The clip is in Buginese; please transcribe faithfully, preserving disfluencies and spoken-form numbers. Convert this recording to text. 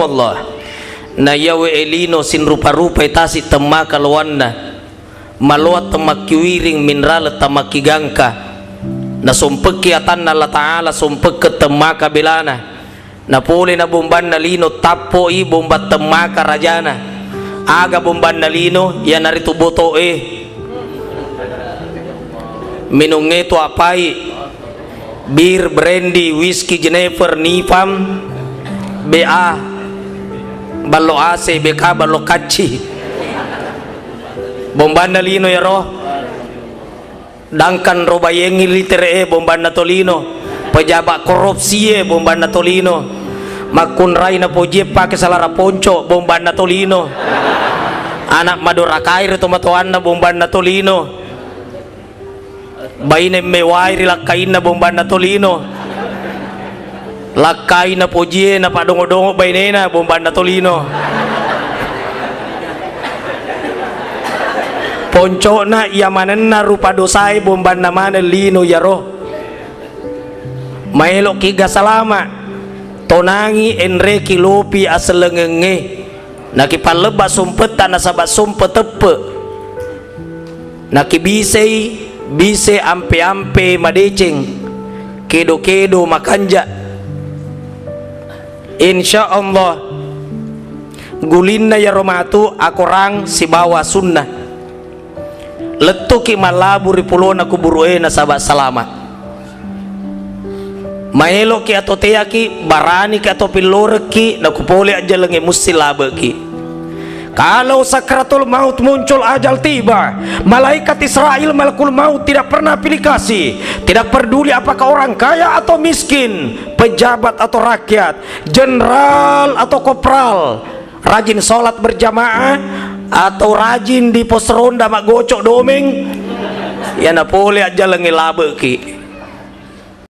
Allah. Na iyawe e lino sinrupa-rupai tasi temmaka loanna, maloa temmakkiwiring minrale temmakkigangka. Nasompekki atanna Allah Ta'ala, sompekke temmaka belana. Napole na bombanna lino, tappoi bomba temmaka rajana. Aga bombanna lino? Iyanaritu boto'e. Minungnge tu apai, bir, brandy, whisky, Genever, Nipam, B A, ballo A C, B K, ballo kacci. Bombanna lino yaro. Dangkan robayengngi litere'e, bombanna tolino. Pejabat korupsie, bombanna tolino. Makkunrai napojie pake salara ponco, bombanna tolino. Anak madorakai ri tomatoanna, bombanna tolino. Baine mewai ri lakkainna, bombanna tolino. Lakkai napojie, napaddongo-dongo bainena, bombanna tolino. Poncokna iya manenna rupa dosae, bombanna maneng lino yaro. Maeloki ga salama, tonangi enreki lopi aselengengnge. Nakipallebba sompetta nasaba sompe teppe. Nakibisei bise ampe-ampe madeceng, kedo-kedo makanja. Insya Allah, gulinna yaro matu akorang sibawa sunnah. Lettuki mallabu ri pulona kuburu'e nasaba salama. Maeloki atau teaki, baraniki atau pillorekki, nakupole ajjalengnge musti labeki. Kalau sakratul maut muncul, ajal tiba, malaikat Israel, malakul maut tidak pernah pilih kasih, tidak peduli apakah orang kaya atau miskin, pejabat atau rakyat, jenderal atau kopral, rajin sholat berjamaah atau rajin di pos ronda maggocok domeng, yana pole ajjalengnge labeki.